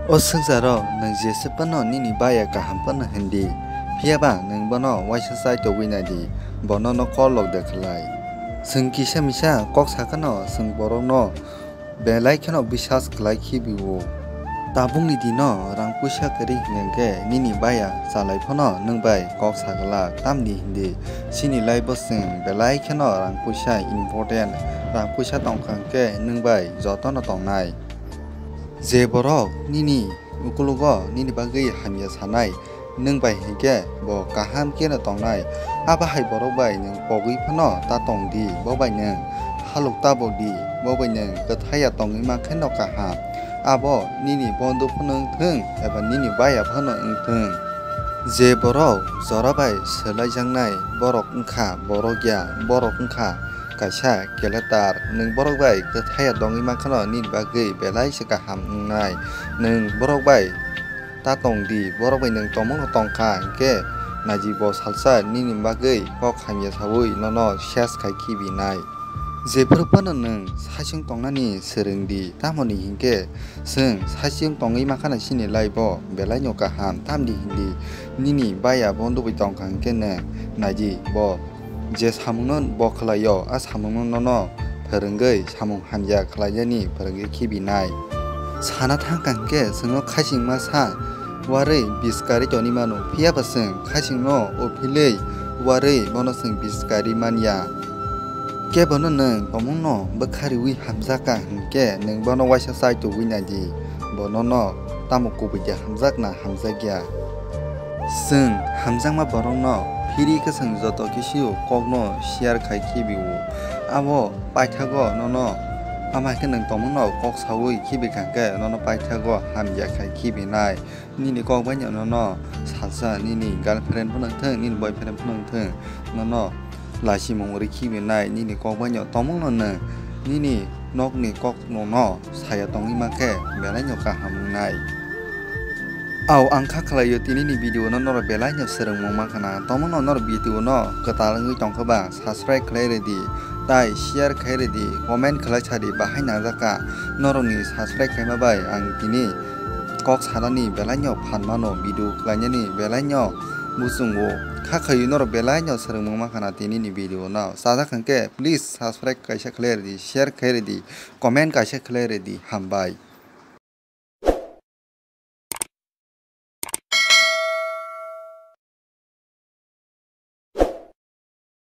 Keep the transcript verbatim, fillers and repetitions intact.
O swngcharo nwng jesa phano nini baya kaham phano hindi, phiyaba nwng bono uaisa chai togwi naidi, bo nono kol lok de khlai. Chwng kisa misa kok sakhano chwng borokno belai kheno bisas khlai khibio. Tabukni dino rang puisa kwrwi hwnkhe nini baya chalai phano nwng bai kok saglak, tamni hindi chini life o chwng belai kheno rang puisa important, rang puisa tongkha hwnkhe nwng bai jotono tongnai. Je borok nini ukulugo nini bagwi hamya sanai, nwng bai hinkhe bo kaham kheno tongnai. Abo hai borok bai nwng pogwi phano ta tong di, bo bai nwng halok tabok di, bo bai nwng kwthaiya tongwi mankhe no kaham. Abo nini bondhu phano wng thung eba nini baya phano wng thung. Je borok jora bai swlaijaknai, borok wngkha borok ya, borok wngkha kaisa keletar, nwng borok bai kwthaiya tongwi mankhano nini bagwi belai se kaham wngnai. Nwng borok bai ta tong di, borok bai nwng tongmungno tongkha, hinkhe naidi bo salsa nini bagwi kok hamya saui nono ses khai khibinai. Jephuru phano nwng saichung tongnani swrwng di, tamoni hinkhe chwng saichung tongwi mankhana chini life o belai no kaham, tamni hindi nini baya bondhu bai tongkha hinkhe nwng naidi bo je samungno bo khlaio, a samungno nono phwrwngwi samung hamya khlainani phwrwngwi khibinai. Sana thangkha hinkhe chwngno khachingma sa uarwi biskari toni mano, phiyaba chwng khachingno uphilwi uarwi bono chwng biskari manya. Kebono nwng tongmungno bwkhariui hamjakha hinkhe nwng bono uaisa chai tubui naidi, bo nono tamo kubui de hamjakna hamjakya. Chwng hamjakma borokno phiri kwchwng joto kisu kokno share khai khibio. Abo paithago nono, ama khe nwng tongmungno kok saui khibikha khe nono paithago hamya khai khibinai. Nini kok bai no nono salsa nini girlfriend phano wng thung, nini boyfriend phano wng thung, nono lachimung uri khibinai. Nini kok bai no tongmungno nwng nini nokni kok nono saya tongwi mankhe belai no kaham wngnai. Au ang kha khlaio tini ni video no norok belai no swrwngmung mankhana. Tongmungno norok video no kwtal wngwi tongkha ba subscribe khlai rwdi, tai share khai rwdi, comment khlai sadi bahai nangjakha. Norokni subscribe khaima bai ang tini kok sanani belai no phan mano, video khlainani belai no muchungo. Kha khaio norok belai no swrwngmung mankhana tini ni video no. Chajak hwnkhe please subscribe kaisa khlai rwdi, share khai rwdi, comment kaisa khlai rwdi. Hambai.